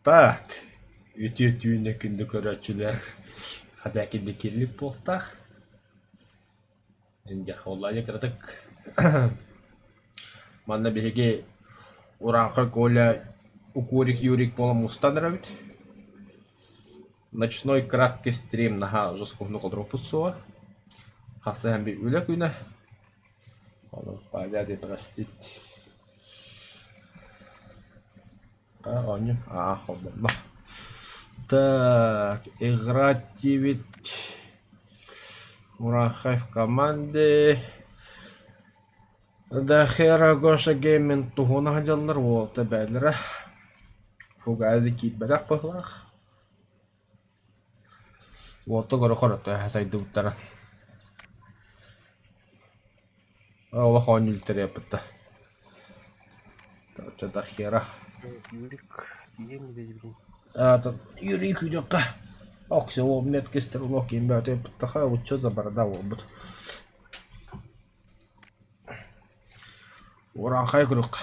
Так, үтүө түүнү күндү көрөөччүлэр, хата кини кирлик буолтаах. Инде кыратык Манна биһиги Урааҥхай Коля, Укурик Юрик буолан мустан эрэбит. Ночной краткий стрим наһаа жесткоһунук олороппут суоҕа. Хасыһан би үлэ күнэ. Онон понять и простить. Оонньуу аа холбонно. Так, играть диэбит Урааҥхай в команде. Дахера Гоша Гейминг туһуна сылдьаллар уолта бээлэрэ. Фугази киирбэтэх быһыылаах. Уолта көрө-көрө төһө сайдыбыттара. Олох оонньуу тэрийэппит да. Дахера. Юрик тиийэн билигин. Юрий күүтүөххэ. Оксо ол меткий стрелок киин бөтө уччу за борода буолбут. Урааҥхай куруук.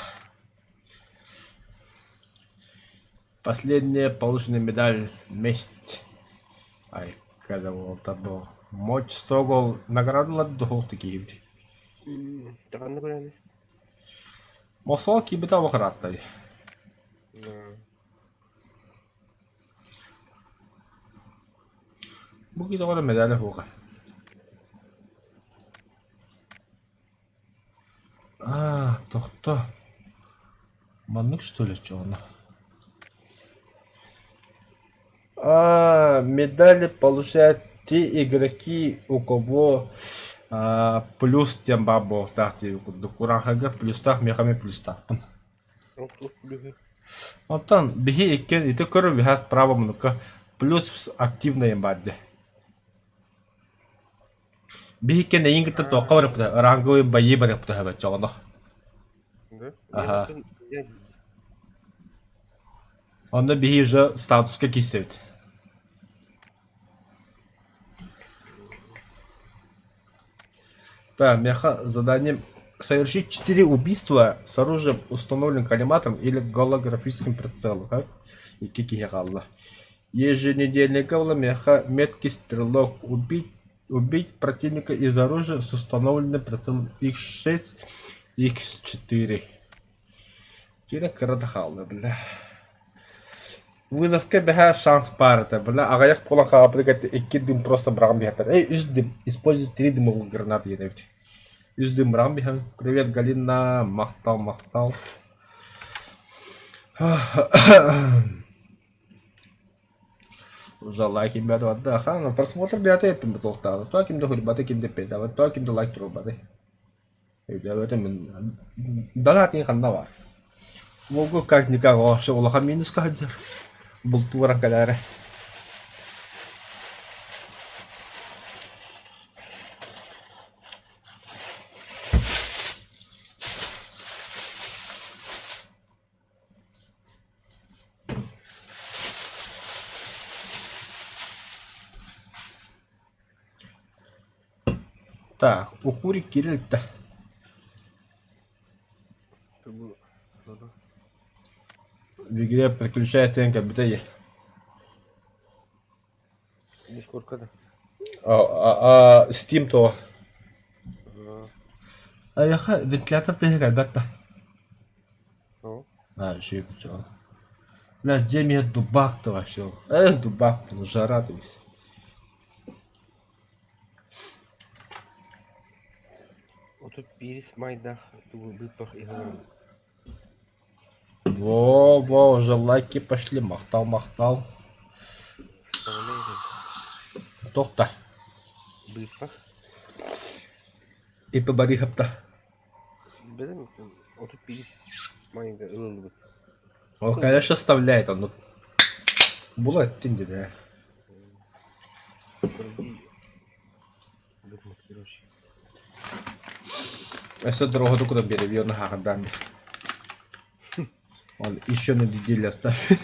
Последняя полученная медаль месть. Ай, когда буолта Мочь согол наградалар духух киһибит. Ханна көрөбүт? Мосол киирбитэ олох ыраатта Бу киһи тоҕо эрэ медаля суоҕа. Аа, тохто. Маннык что ли чоҕуна? А, медали получают те игроки, у кого а, плюс диэн баар буолуохтаах диэби курдук. Урааҥхайга плюстаах, миэхэ эмиэ плюстаахпын. Оттон биһи иккиэн ити көрө биһа справа муннукка плюс активный баар дии. Биһи иккиэн эйиин кытта туохха барыахпытай, ранговый бои барыахпытай баччаҕына. Аха. Онно биһи уже статуска киирсэбит. Так, миэхэ задание совершить четыре убийства с оружием, установленным коллиматором или голографическим прицелом. Икки киһи хаалла. Еженедельникка була миэхэ меткий стрелок убить убить противника из оружия с установленным прицелом Х6 Х4. Киирэ кыра да хаалла, бля. Вызовка бэһэ шанс баар этэ, бля, аҕыйах буолан хаалбытыгар икки дым просто быраҕан биһэттэр. Эй, үс дым, используй три дымовых гранаты диэн эбит. Үс дым быраҕан биһэн. Привет, Галина, махтал, махтал. Уже лайк им барда. Ха, просмотр бята эппин бутылтаҕа. То ким да хуйбаты, ким да педават, то ким да лайк турбаты. Өйдөөбөтүм мин. Донатин ханна бар? Могу как-никак вообще улахан минуска сылдьар. Бултууран кэлээрэ. Так, укурик кирилтэ. В игре переключается кэлбитэ дии. Дискордка да. А, а, Steam то. Айаха вентилятор тыаһа кэлбэт да. А, еще и включала. Бля, где меня дубак-то вообще? Эх, дубак, ну жара, то есть. 31 майдаах быыппах иһэ Во, во, уже лайки пошли, махтал, махтал. Туох Быыппах Ипи Борисовта. Бэлэм 31 майга ылыллыбыт. Он, конечно, вставляет, он була эттин да. Өссө дорогоду куда биэрэби онно хааҕырдаан Он еще на неделю оставит.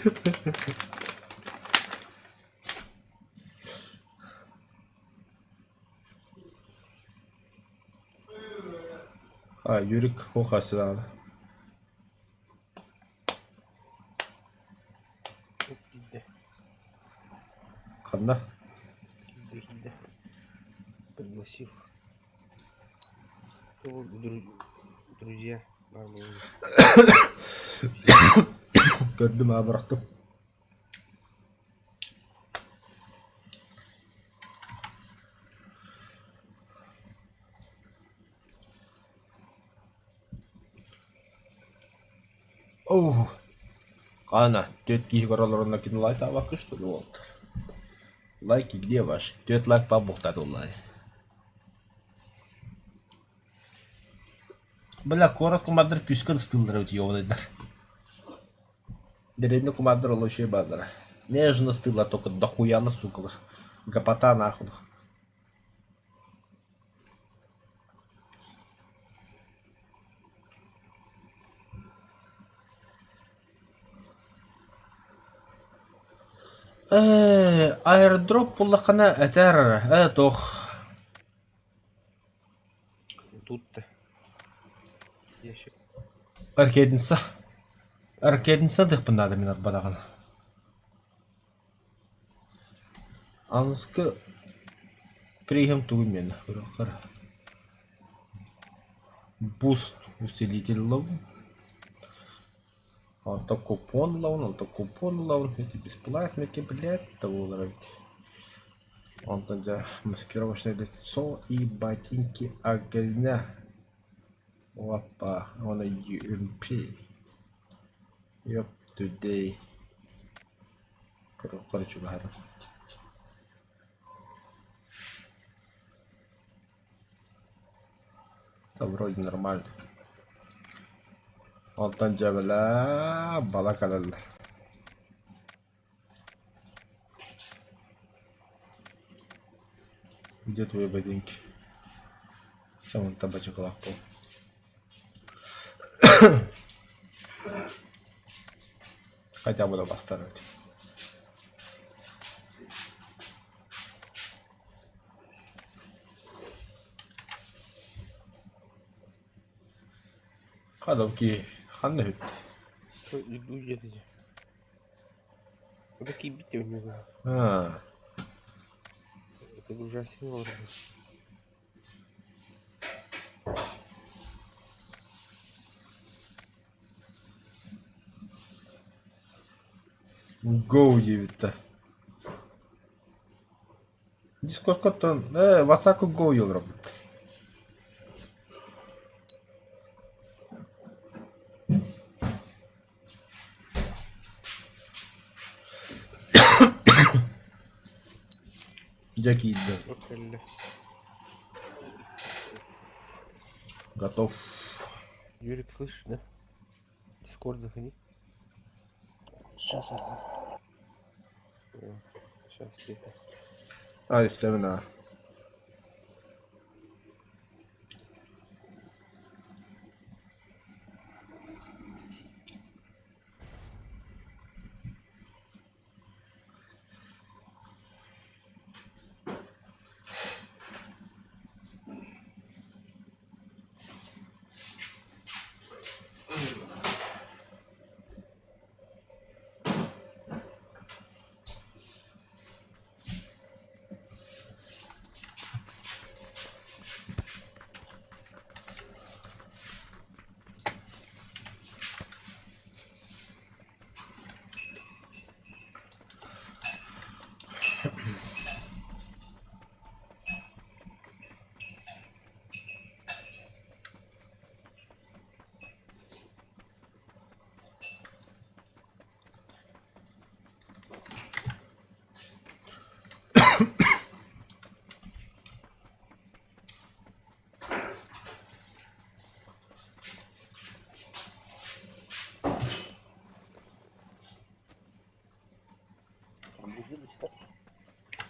А, Юрик хохасыдаҕына. Киирдэ. Ханна? Киирдэ, киирдэ. Пригласил. Друзья баар буолла. Көрдүм аа бырахтым. Оо, Хаана, түөрт киһи көрө олоронно кини лайктаабакка что ли уолаттар? Лайки где ваши? Түөрт лайк баар буолтаа дуоллаа Бля, куорат кумаардар күүскэ ыстыыллар эбит ёбаныйдар. Дэриэбинэ кумаардар олох үчүгэй бааллара. Нежно ыстыыллар только дохуяна сукалар. Гопота нахуй. Ээ, аэродроп буллаххына этээр эрэ, ээ туох Тут-то. Ящик. Аркедница. Аркедница дыхпын наада мин арбадаҕына. Аныгыскы прием тугун миэнэ көрүөххэ эрэ. Буст усилитель ылабын. Онтон купон ылабын, онтон купон ылабын. Эти бесплатники, блядь, буолар эбит. Онтон дьэ маскировочное лицо и ботинки огня. Опа, уонна UMP. Yup, today. Көрүөххэ чугаһатым. Да вроде нормально. Онтон дьэбэлээ бала кэлэллэр. Где твои ботинки? Вон табачок пол. Хотя бы поставить. Хадовки ханна бүттэ. Вот такие биты у него. Аа, Это ужасно вроде. Go диэбиттэр. Дискордтан ээ Васаку Go олоробут. Дьэ киирдэ. Кэллэ. Готов. Юрик, слышишь, да? Дискорд заходи. Сейчас, ага. Сейчас где-то. А, истэбин аа.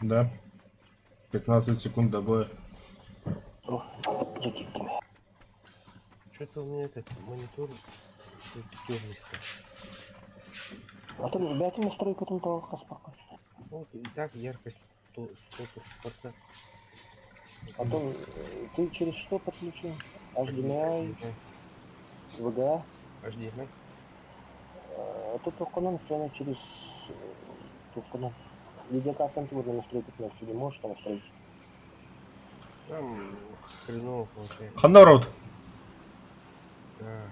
Да. 15 секунд до боя. О, дьэ киирдим. Что-то у меня этот монитор какой-то темный стал. А то бэйэтин настройкатын тоҕо хаспакка. Вот и так яркость 100, 100%. Потом ты через что подключил? HDMI, VGA? HDMI. А тут только нам все через Туоххунан. Видеокартан тугу настройкатын вообще не можешь там настроить? Там хреново получается. Ханна барабыт? Так.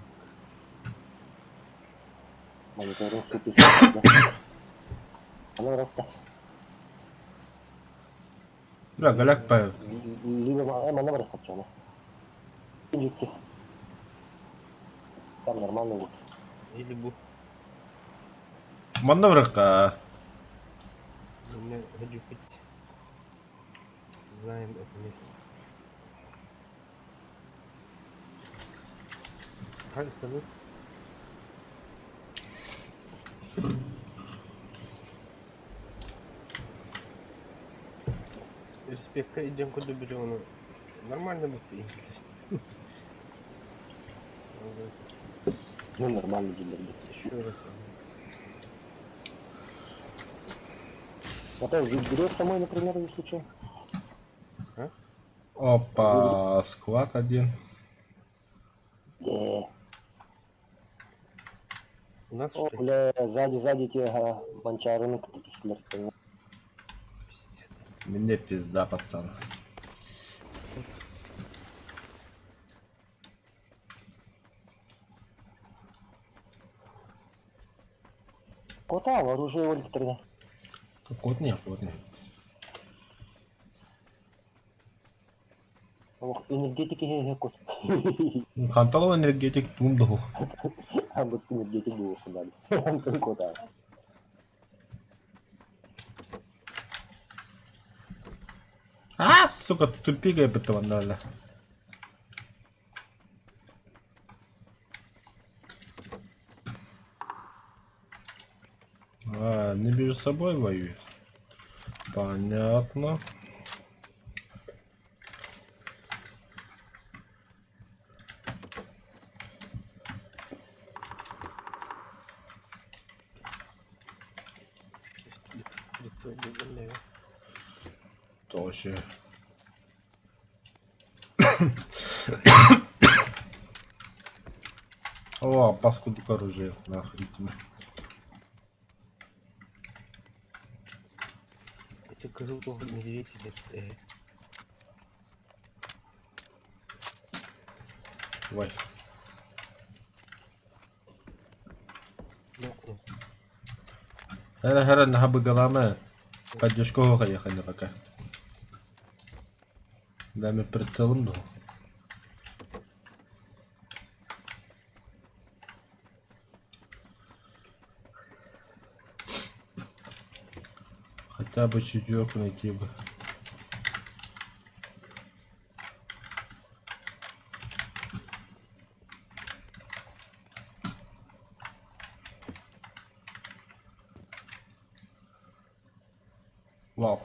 Мониторинг супер. Она рафта. Бля, голяк по... Либо манна барах капчана. Там нормально будет. Или бу. Манна барахха. Меня хочу пить. Знаем это место. Хай, салют. Респект, идем куда берем. Нормально бы ты. Ну нормально дилер. Еще раз. А то берешь самой, например, если что. Опа, склад один. Э, У нас О, что ли? бля, сзади, сзади те ага, манчары, ну, Мне пизда, пацан. Кота, оружие Ольги тогда. Кот не, кот не. Ох, энергетики хе кот. Ханталова энергетик тум дух. Абыс энергетик был сюда. Кота. А, сука, тупик я надо. А, не между собой воюют. Понятно. Тоже. О, паскуду оружие, нахрен. Эти козлов медведь или Давай. нокнул. Эра хара нахабы Поддержку поехали пока. Дай мне прицелом дал. Хотя бы четверку найти бы. Вау.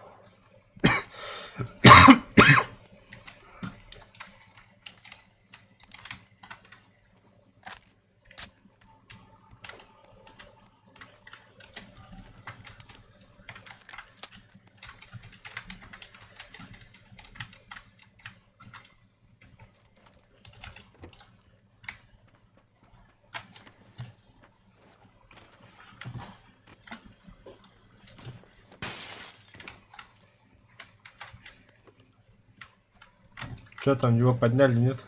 Что там, его подняли, нет?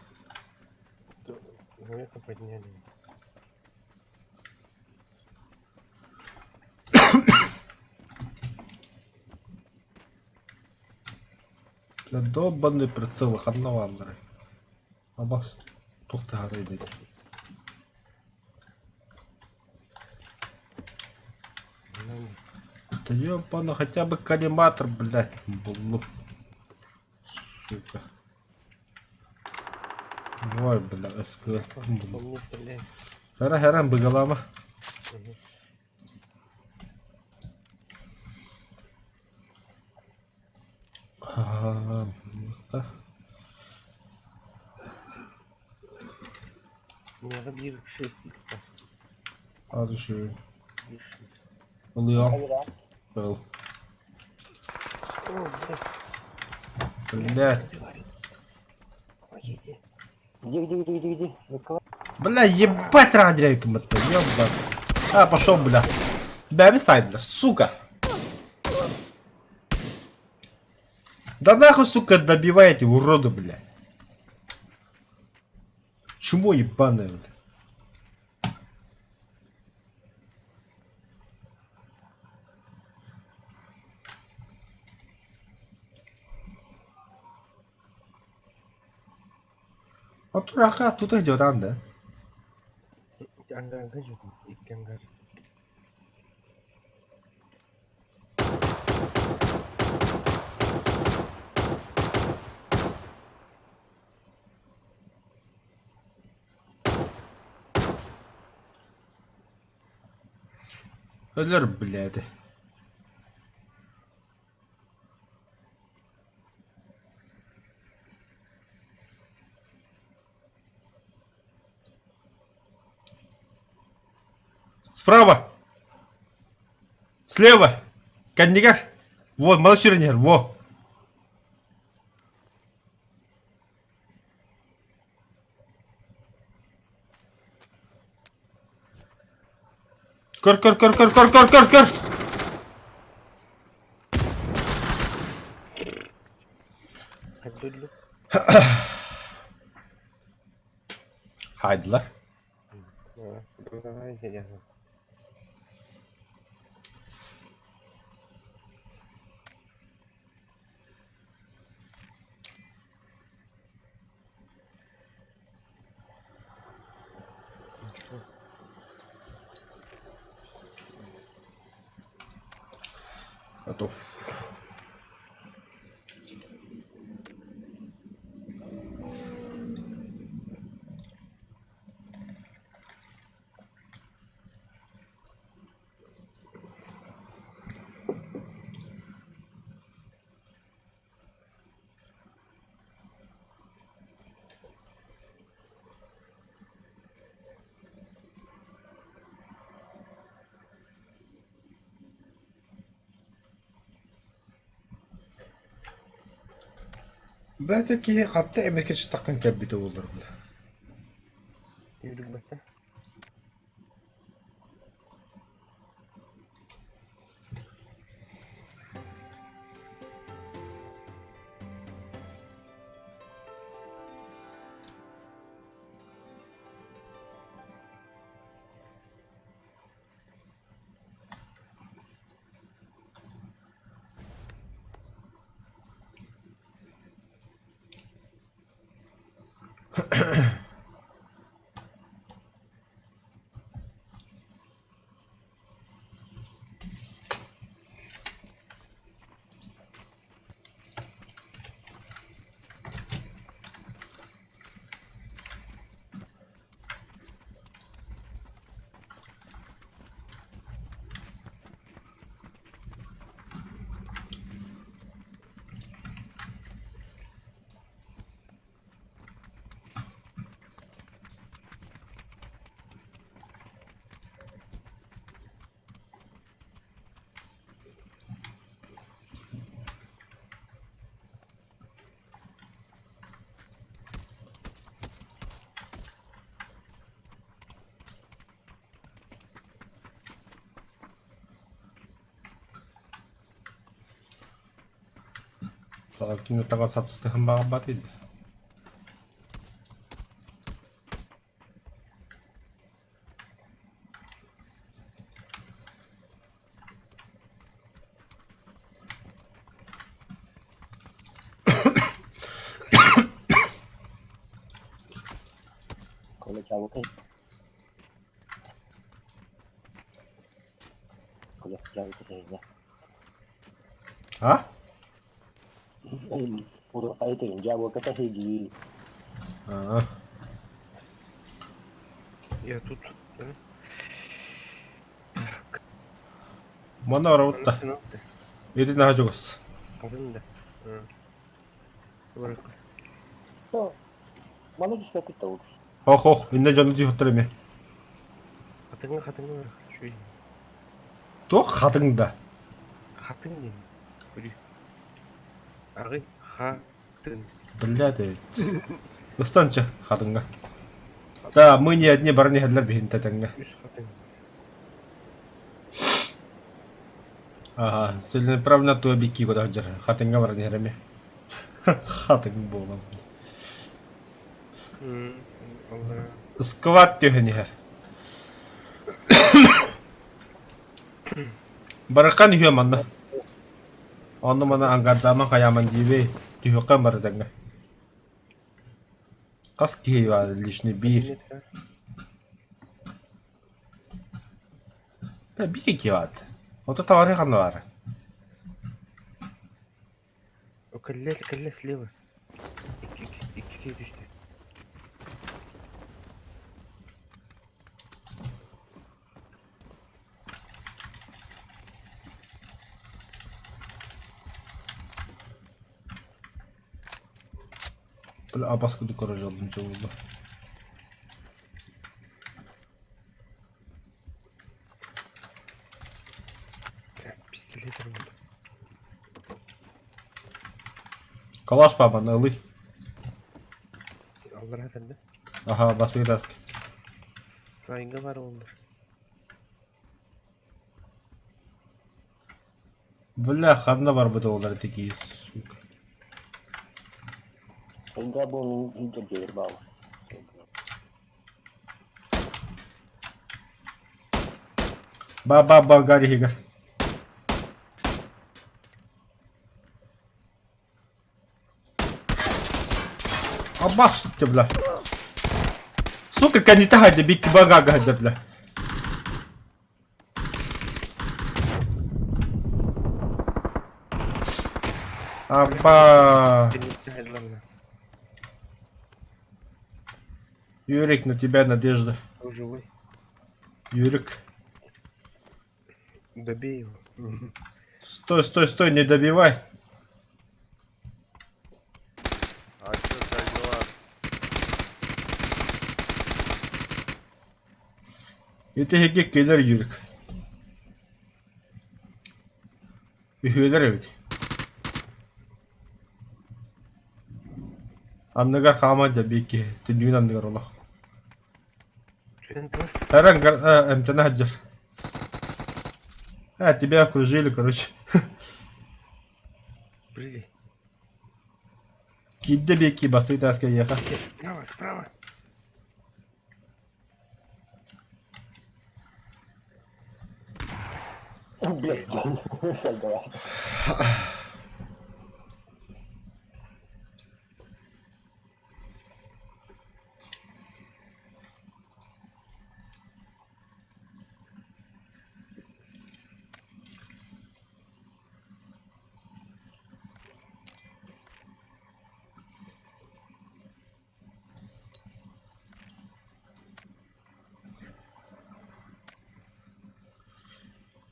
Наверное, подняли. Бля, долбанный прицел, одного Андрей. Абас, тухты горы Ну, Да ёбана, хотя бы коллиматор, блядь, был. Сука. Ой, бля, СКС. по мне стреляет. Хара харам быгалама. Мгм. Мне забили 6 Адышы. Бир Ылыа. Камера. Был. О, блядь, Блядь. убивают. Помогите. Где, где, где, где, где? Николай. Бля, ебать радряйка, ёбан. А, пошел, бля. Бля, сайдлер, сука. Да нахуй, сука, добиваете, уроды, бля. Чмо ебаное, бля. А тураха тут идет анда. Ити ангарга дьиэтин, икки ангар. Өлөр, блядь. Справа! Слева! Кэннигэр! Вот, малышырын во! Көр, көр, көр, көр, көр, көр, көр, көр! Хайдыллы. Хайдылар. Готов. Бэйэтэ киһи хатта эмискэ чытаххын кэлбитэ буоллар бля. Yürü Кинотаҕа сатыстыһан баҕарбат ини. Коля дьаабыка. Коля дьаабыка тэһиннэ. А? Урукку дьаабыка тэһии А. Я тут, да? Так. Манна барабыт да. Ити наһаа чугас. Атын да. Баракка. Маны түспэппит да олус. Ох ох, иннэ дьону түһүөхтэр эмиэ. Хатыҥҥа хатыҥҥа барах. Үчүгэй. Туох хатыҥ да? Хатыҥ диэн. Көрү. Аҕый хатын. Блядь, Ыстанча хатыҥҥа. Да, мы не одни баран иһэллэр биһинтэ тэҥҥэ. Үс хатыҥ. Ага, целенаправленно туа бикки куда сылдьар. Хатыҥҥа баран иһэр эмиэ. Хатыҥ буолан. Сквад түһэн иһэр. Барыкан үһүө манна. Онно мана ангардааман хайааман диибэй. Түһүөххэ барытаҥҥа. Хас киһи баар личный биир. Биир киһи баар. Ото товары ханна баар? Кэллэ, кэллэ слева. Икки киһи түстэ. Бля, абас курдук көрө дьоллум дьолло. Пистолет ылбыт. Калаш папаны ылый. Аллараа кэллэ. Аха, басыгы таска. Сайга бар олар. Бля, ханна барбыт оҕолор такие, сука. Сайга буолун илдьэр баала. Ба-ба-ба, Гарри иһигэр. Абас, бля. Сука, кэннитэ хайда, бикки багага хайда, бля. Апа. Юрик, на тебя надежда. Живой. Юрик. Добей его. Стой, стой, стой, не добивай. А чё, как дела? Ити кэлэр Юрик. Үһүөлэр эбит. Анныгар хааман дьэ киһи, түннүгүн анныгар олох. Таран эмтэнэ сылдьар. А, тебя окружили, короче. Блин. Киирдэ биэки бастыы тааска эйиэхэ. Справа, справа. Блядь, сайга.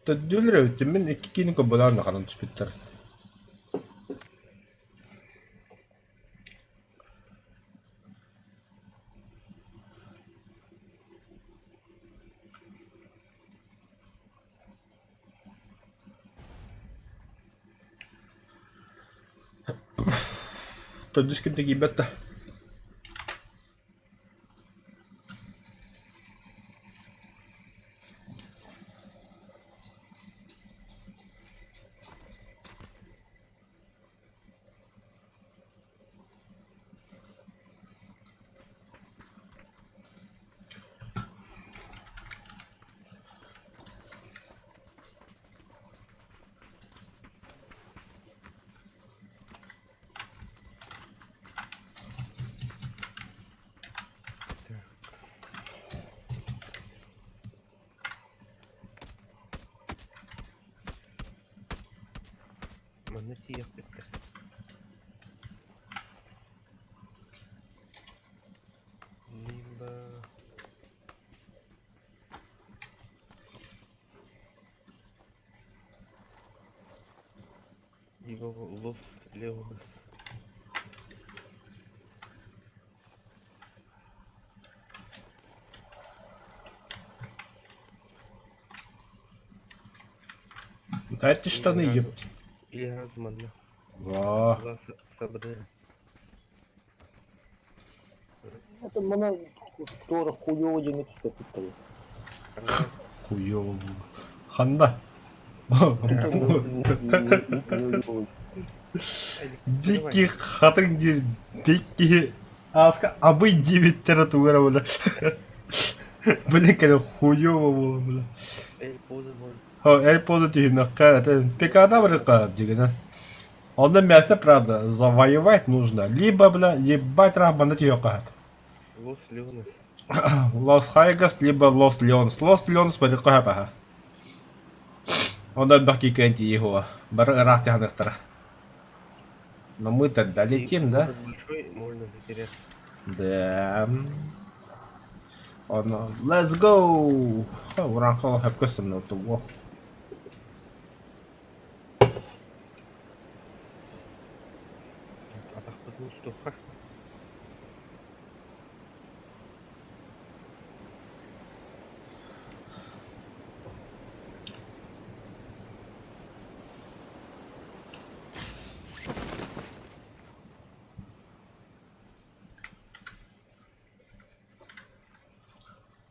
Төрдүөлэр эбит, мин икки киини көрбөлөөн да ханан түспүттэр. Төрдүс ким да киирбэт да. Манна тиийиэхпит Либо Либо лов левого. Дайте штаны, ебать. Или разманно. Во. Два СБД. Это мана тоже хуёво диэн түспэппит Хуёво. Ханда. Дикий хатыҥ диир дикий ааска абый диэбиттэрэ тугу эрэ бля. Блин, кэлин хуёво буолан бля. Эль поза может. О, эль поза түһүмэххэ это ПК-да барыахха дьигинэн. Онно мясо, правда, завоевать нужно. Либо, бля, ебать рах манна түһүөххэ. Лос Леонес. Лос Хайгас, либо Лос Леонс. Лос Леонс барыахха баха. Онно элбэх киикээн тиийиэ Бары ыраах тиһаныахтара. Но мы-то долетим, да? Город большой, можно затеряться. Да. Оно, let's go! Ураанхал хөпкө сымнатуо. Атахпытын устуохха.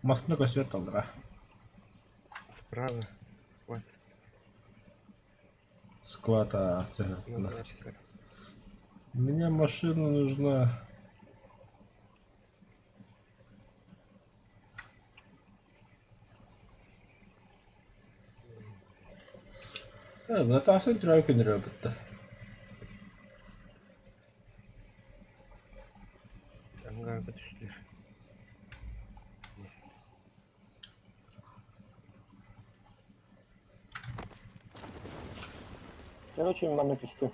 Массыына көстүбэт таллара. Справа. Сквад. Сквата. Мне машина нужна. Наташа тройка не робит. Ангарга түстүлэр. Короче, манна түстүм.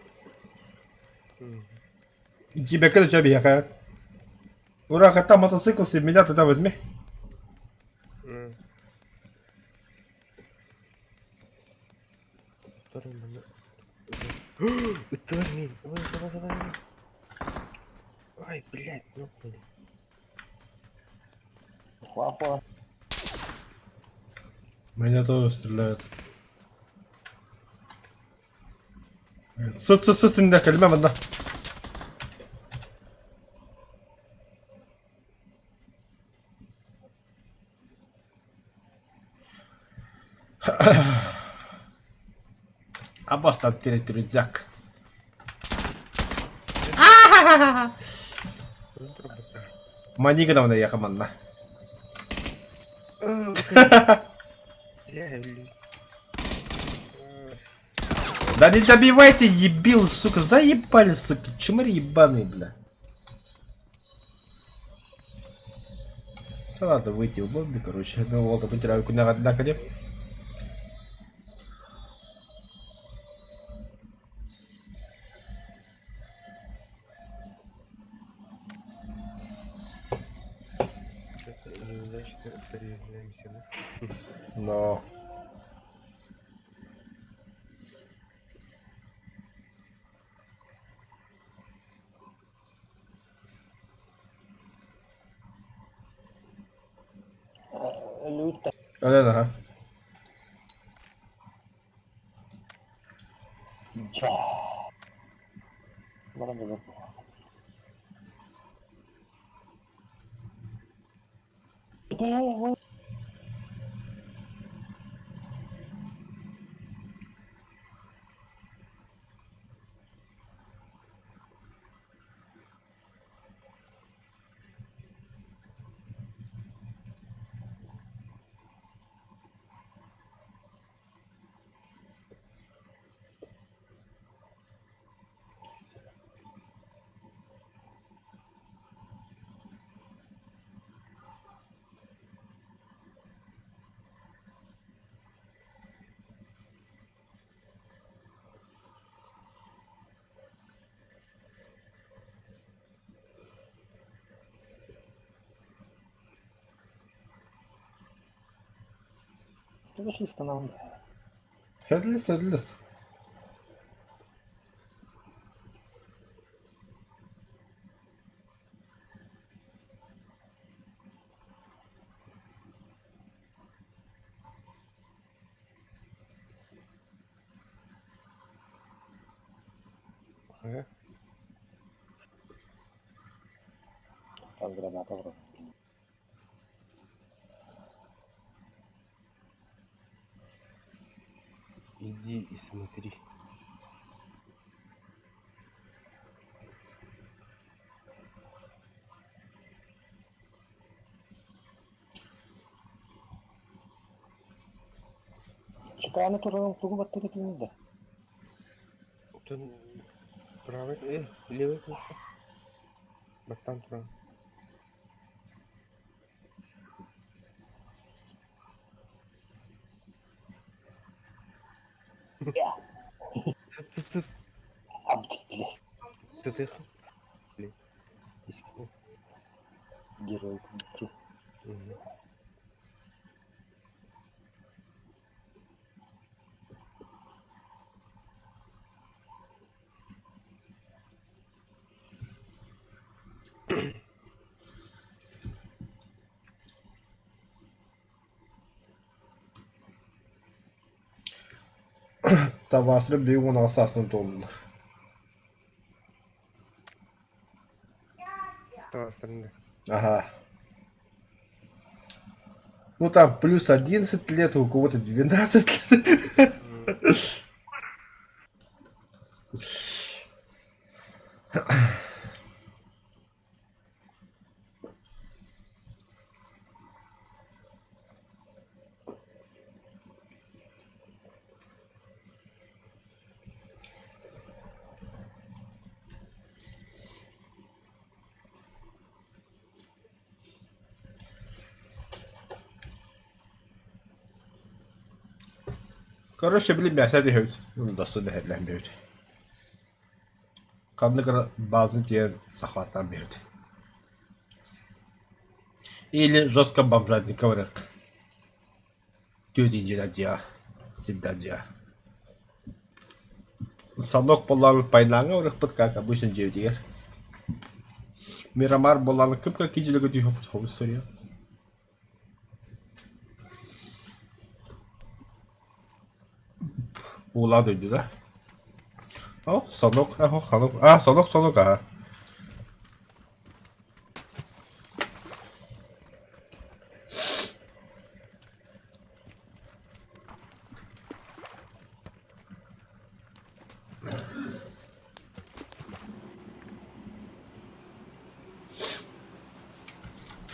Тебе короче объехаю. Ура, там мотоцикл себе, меня тогда возьми. Второй манна. Ыттылар мин. Ой, давай, давай, давай. Ай, блядь, нокнули. Хуа-хуа. Меня тоже стреляют. Сыт, сыт, сыт, инде кэлимэ манна. Аббас там терет рюкзак. Маника давно ехал манна. Бля, блин. Да не добивай ты, ебил, сука, заебали, сука, чмырь ебаный, бля. Да надо выйти в лобби, короче, ну вот, потеряю куда где. Что-то неудачно приземляемся, да? Но. Лют Да, да, ага. Ча. Баран да. Ты чисто нам. Хедлис, хедлис. Ага. Там граната вроде. Иди и смотри. Аны туран тугу баттык этиҥ да? Оттон правый, левый кнопка. Бастаан туран. Сыт-сыт-сыт. Абдик, Сытых. Блин. Герой. Мгм. Табаасыры биир уон аҕыс саасын туоллулар. Таҕыстарында. Ага. Ну там плюс 11 лет, у кого-то 12 лет. Короче, блин, мясо түһэбит. Достун эһэрлээн биэбит. Ханнык эрэ баазын тиийэн захваттаан биэбит. Или жестко бомжатника барыах. Түөтүн дьиэ, сирдээх дьиэ. Санок буоллаҕына пайнааҥҥа барыахпыт, как обычно дьиэбитигэр. Мирамар буоллаҕына кып-кыра киһилэргэ түһүөхпүт хобус суруйа. Уулаах дойду да? О, сонок, сонок, а, сонок, сонок, аха.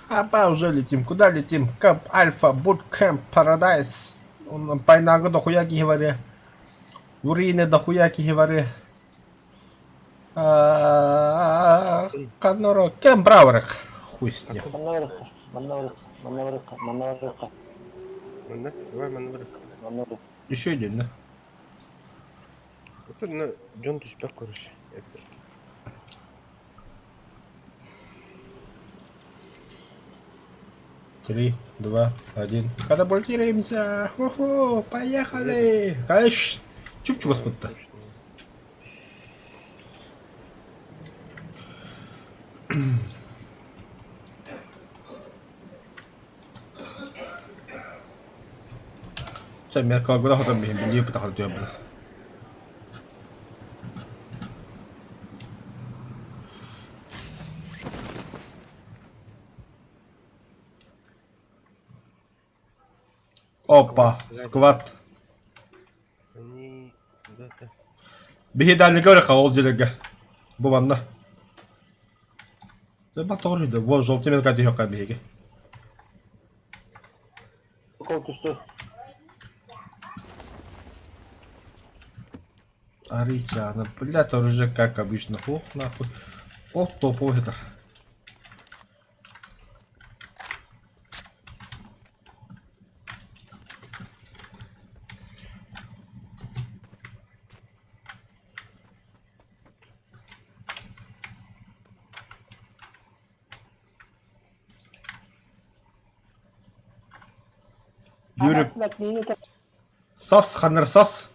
Апа, уже летим. Куда летим? Кэмп Альфа, Буткэмп, Парадайз. Пайнага дохуя киһи барыа. Урины дохуя киһи барыа. Ханна Кэм Браверах. Хуй с ним. Манна барыахха, манна барыахха, манна барыахха, манна барыахха, Манна, давай манна барыахха. манна барыахха. Еще один, да? Это на дьон түспэх короче. Это. Три, два, один. Катапультируемся! Хо-хо! Поехали! Конечно! Чупчу господа. Чэ, мен кылгыда хотон биһин билии бытахар дьиэбин. Опа, сквад. Они куда-то. Биһи дальника өрө ол дьилерге. Бу манна. Бал тоҕор да, бу желтый метка диһөкка биһиги. Кол түстэ. Арыйчаана, блядь, оружие как обычно. Ох, нахуй. Ох, топовый это. Юрий, сас, ханнар сас.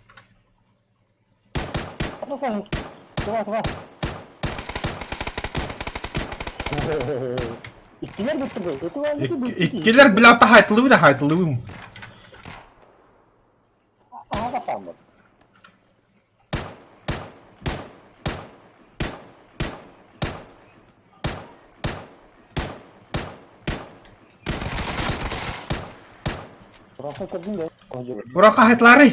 Иккилэр бүттүгү. Иккилэр бля хаайтылыбын да хаайтылыбым. Аха хаалбыт. Ураха көрдүң да. Бурака хаайтылары.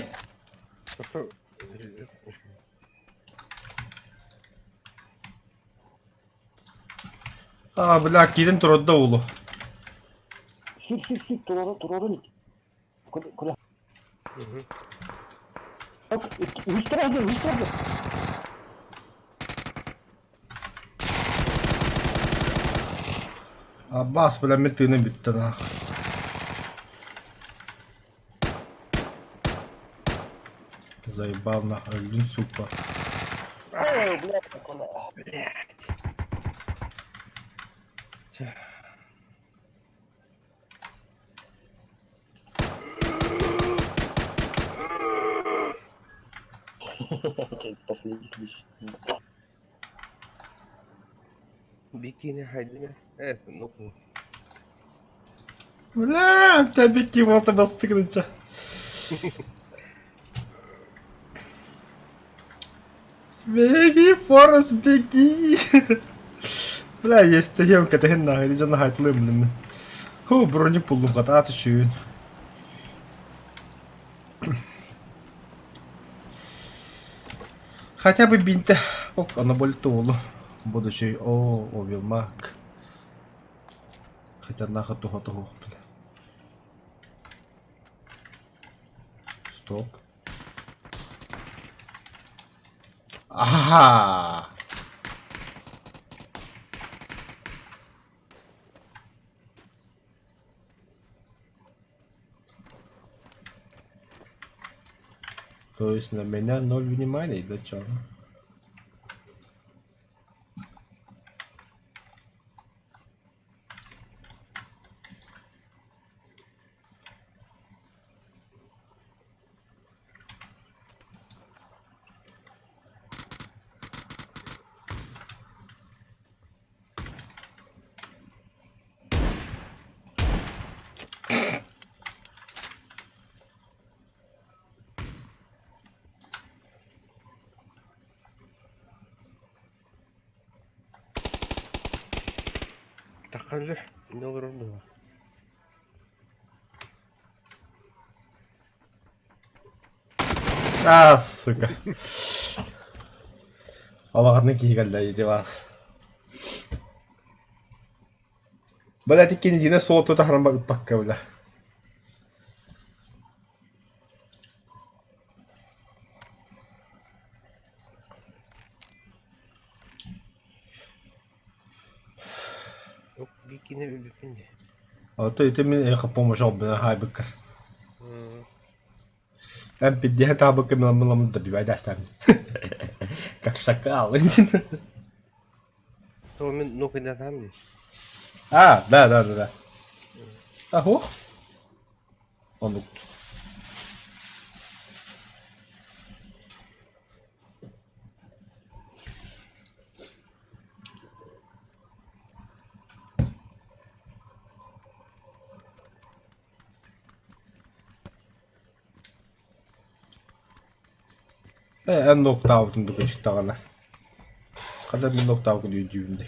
А, бля, киирэн турарда уулу. Сүр сүр сүр турары турары. Куда? Үстэр один, үстэр один. Аббас, бля, мин тыыным бүттэ нах. Заебал нах, өлдүн сука. Ой, бля, куда? Блядь. Последний ключ. Бикини хайдыме. Ну. Бля, у тебя бики вот бастыгныча. Беги, Форест, беги! Бля, есть таемка, ты нахуй, ты же нахуй тлым, Ху, броню пуллум кататы чүйін. Хотя бы бинте. Ок, она более толу. Будущий, о, о, Вилмак. Хотя нахуй того того, бля. Стоп. Ага! То есть на меня ноль внимания, да чё? Таханжы, не олорор. А, сука. Алағаны кигалла вас. Бля, тиккини дина суоту тахаран бакка бля. Бикини бикини. А то это мен эхо помощь бля хай быккар. М 50 табыка милам добивай да. Как шакал. То мен ну когда там. А, да. А, ох. Он Эн ноктаутун дука чыктаҕына. Хада мин ноктаукун үйдүүмдэ.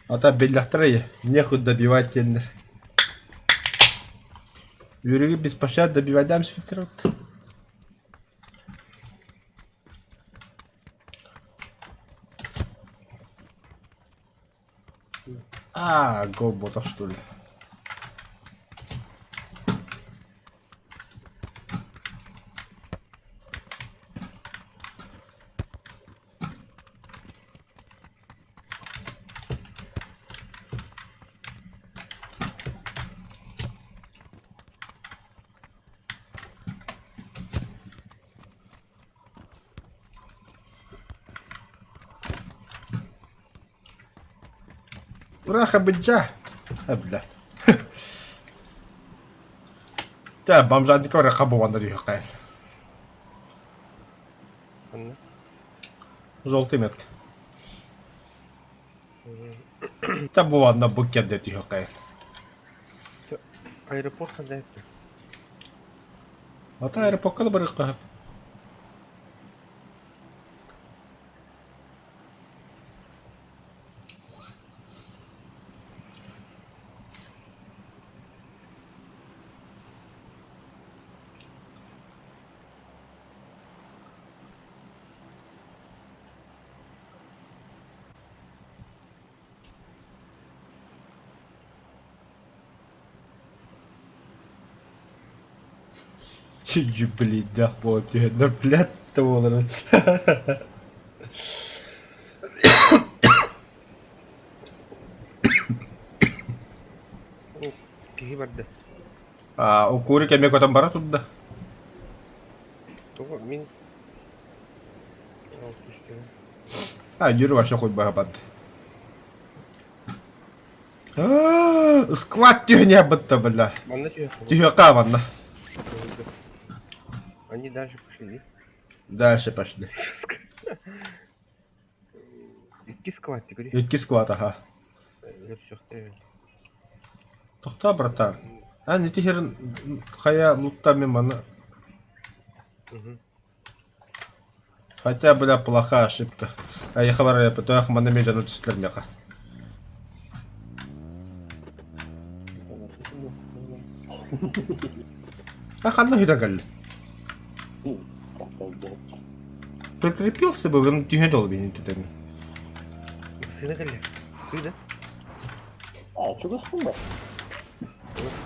Ата биллахтара нехуй добивать теннер. Юриги без пощад добивать дам свитерот. А, гол ботах что ли? Ура, быджа! Абля. Та бомжатник рахабу вандар. Желтый метка. Та була на букет де тихокай. Аэропорт ханда. А та аэропортка да барыкка. Дьүбүлүйдээх буола түһэннэр, блядь, да буоларын. Киһи барда. А, укури кэмэ көтөн бара турда. Тоҕо мин А, Юрий вообще хоть бы барды. Сквад түһүнэ бытта, бля. Манна түһүөххэ. Түһүөххэ манна. Они дальше пошли. Дальше пошли. Икки сквад теперь. Икки сквад, ага. Тохтоо, братан. А, не тихер хая луттами мана. Хотя, бля, плохая ошибка. А я хабар я мана межаны түстүлэр меха. А ханна хүдэ кэлли? Прикрепился бы, он түһэ дол бини тетен. Сына кэллэ. Ты да? А, чугаспын ба?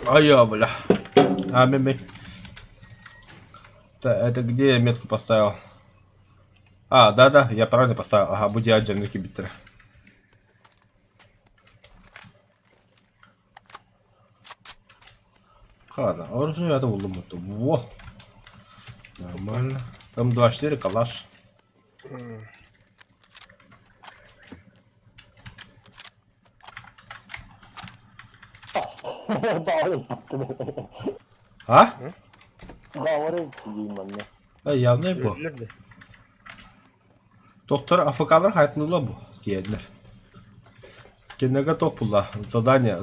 А я, бля. А, мен мен. Это где я метку поставил? А, да-да, я правильно поставил. Ага, бу дьиэ дьонно киирбиттэрэ. Ладно, оружие это буллум. Во! Нормально. Там 24 калаш. А? Баҕар диим манна. А, явный бу. Өллөр да. Доктор АФКлар хайтныла бу диэннэр. Кинега тоқ була. Задание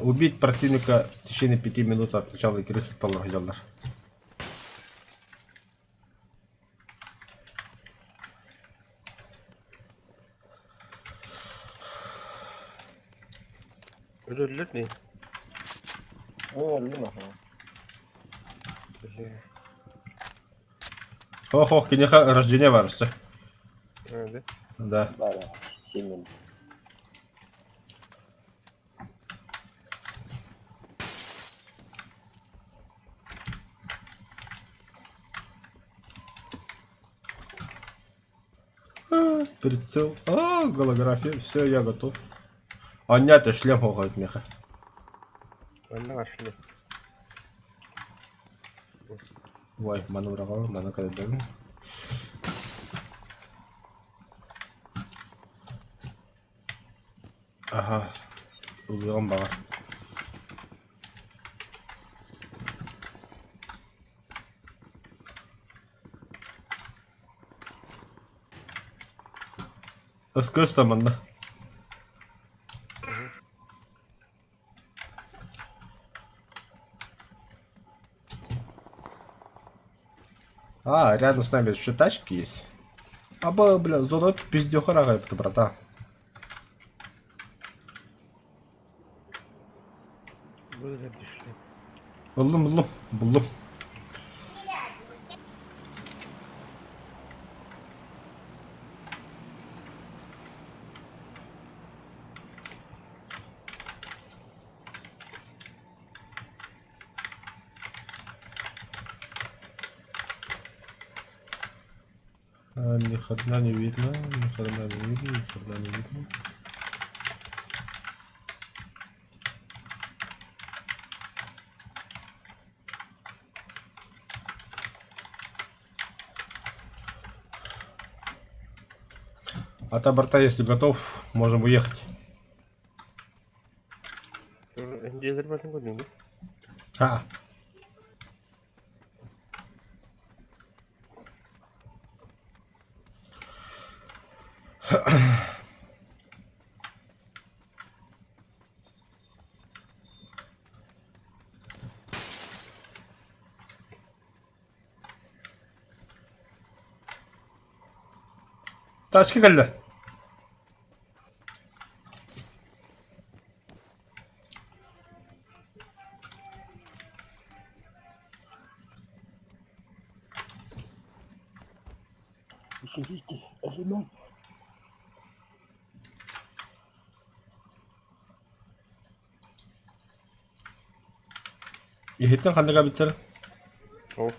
убить противника в течение 5 минут от начала игры толлар сылдьаллар. Өлөллөр не? Өллүм аха. Бля. Ох, ох, киниэхэ рождение барысы. А, да? Да. Бара. Семен. А, прицел. А, голография. Все, я готов. А нет, шлем хоҕойт миэхэ. Манна баршылы. Ой, маны быраҕабын, маны кэдэрдэбин. Аха, ылыаҕым баҕар. Ыскыс да манна. А, рядом с нами еще тачки есть. Аба, бля, зона пиздёха это, братан. Буду дальше. Ыллым, ыллым, буллум. А, ни хрена не видно, ни хрена не видно, ни хрена не видно. А та борта, если готов, можем уехать. Дьиэлэр батын көрдүҥ дуу? А. Тачка кэллэ. Смотрите, элемент. Иһиттэн ханнык эбиттэр? О.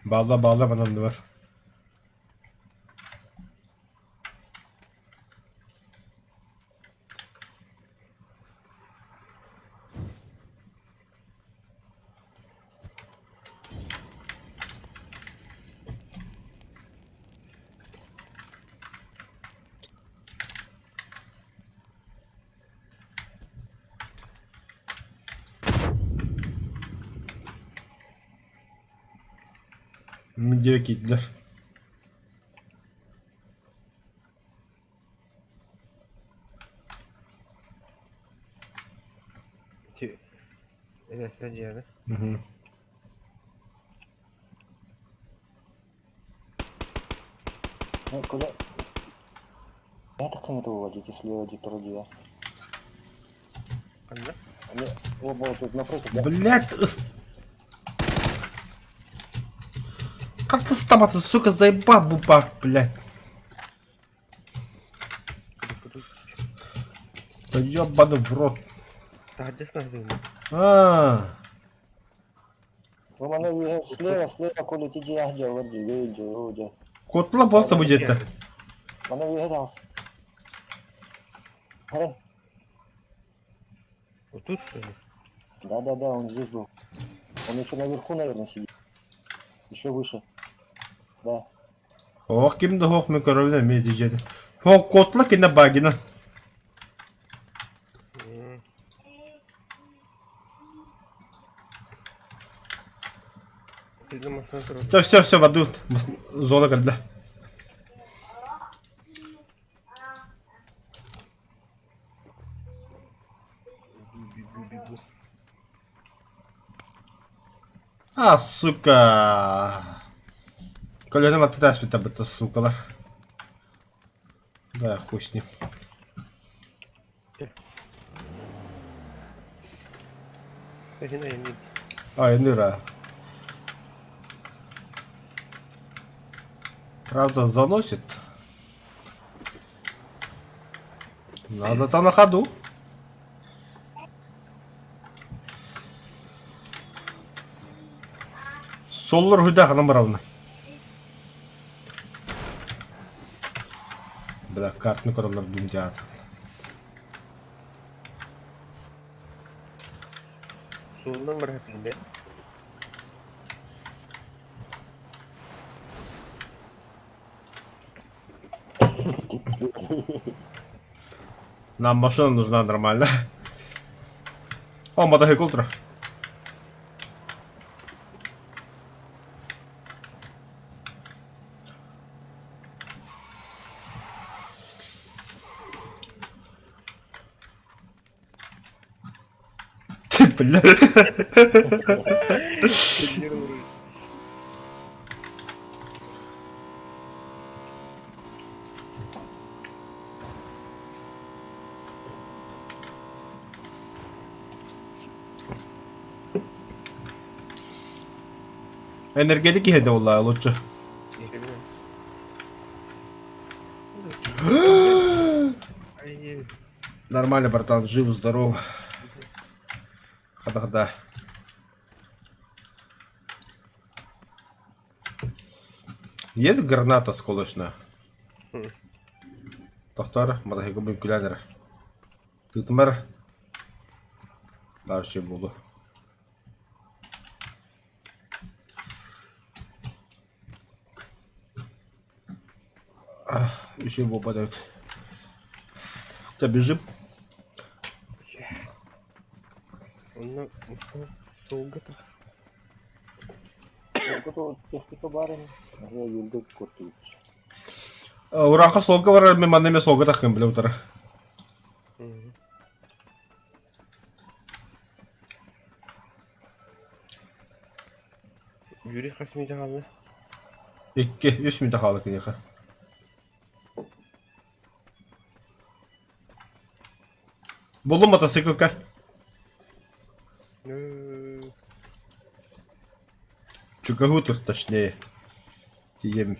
Баалла баалла бананныбар. Диэки киирдилэр. Эрэттэн дьиэни. Ну, куда? Я так не выводите слева где-то вроде. Ханна? Они оба вот тут напротив, да? Блять, Как ты стамата, сука, заебал бубак, блядь. Да ебаный в рот. Таһырдьа снаһдыгын. А, Вон она слева, слева, коли ти где, где, вот где, где, где. Котла просто будет. Она выиграл. Вот тут что ли? Да-да-да, он здесь был. Он еще наверху, наверное, сидит. Еще выше. Да. Ох, ким да хох мен король мен дiyeceğim. Хох котла кине багина. Все, все, все, воду. Зона когда. А, сука. Көлөнүм аттыта аспыта сукалар. Да, хуй с ним. А, Эныра. Правда, заносит. Но зато на ходу. Соллор хуйдаах анан барабына. Бля, картны көрөллөр дум театр. Суолунан барыһытын бэ. Нам машина нужна нормально. О, мотоцикл тура. Ты, бля. Энергетик иһэ буолла лучше. Нормально, братан, жив, здоров. Хада-хада. Есть граната осколочная? Тохтор, матахига бүҥкүлээн эрэ. Тыытымар. Дальше буду. Еще его подают. Тебя бежим. Онно суолга Ураха суолга барар мен манна эмэ суолга таххын билэ утары. Юрий хас мүнүүтэ хаалла? Икки, үс мүнүүтэ хаалла киниэхэ. Буллум мотоциклка. Чугахутур точнее. Тием.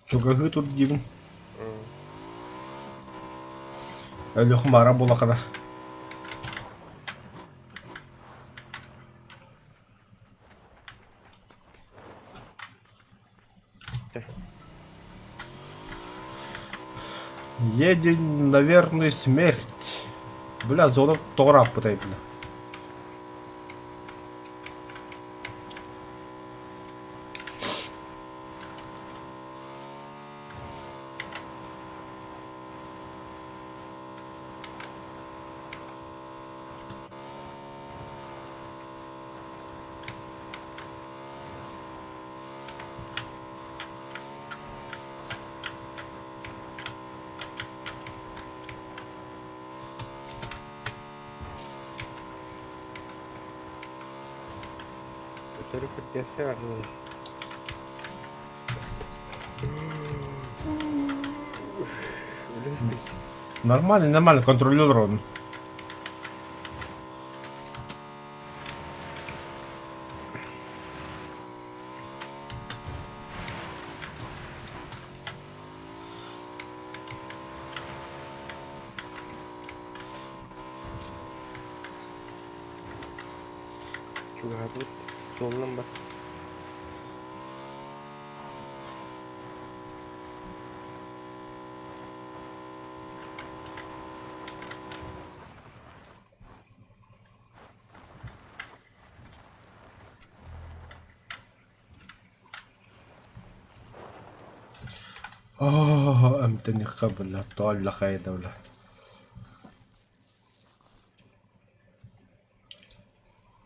Чугаһыы тур диибин. Өлүөхүм баара буоллахына. Едем на верную смерть. Бля, зона тоҕо ааппытай, бля. Өтөрү кырдьыасы арыллар. Нормально, нормально, контролер он. Чугаһаабыт суолунан бар. Оо, эмтэниэххэ бля, тооллахайда бля.